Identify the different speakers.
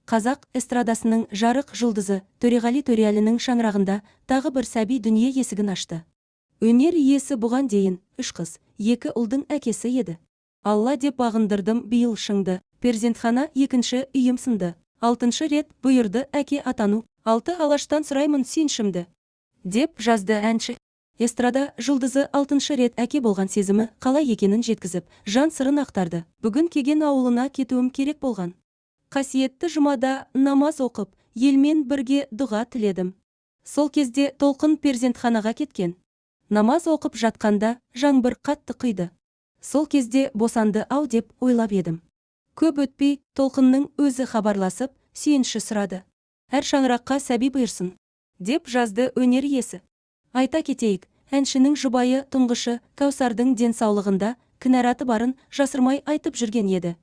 Speaker 1: Қазақ эстрадасының жарық жұлдызы Төреғали Төреәлінің шаңырағында тағы бір сәби дүние есігін ашты. Өнер иесі бұған дейін үш қыз, екі ұлдың әкесі еді. Алла деп бағындырдым биыл шыңды, перзентхана екінші үйім сынды. Алтыншы рет бұйырды әке атану, алты алаштан сұраймын сүйіншімді, деп жазды әнші. Эстрада жұлдызы алтыншы рет әке болған сезімі қалай екенін жеткізіп, жан сырын ақтарды. Бүгін Кеген ауылына кетуім керек болған. Қасиетті жұмада намаз оқып, елмен бірге дұға тіледім. Сол кезде Толқын перзентханаға кеткен. Намаз оқып жатқанда жаңбыр қатты құйды. Сол кезде босанды ау деп ойлап едім. Көп өтпей Толқынның өзі хабарласып, сүйінші сұрады. Әр шаңыраққа сәби бұйырсын, деп жазды өнер иесі. Айта кетейік, әншінің жұбайы тұңғышы Кәусардың денсаулығында кінәраты барын жасырмай айтып жүрген еді.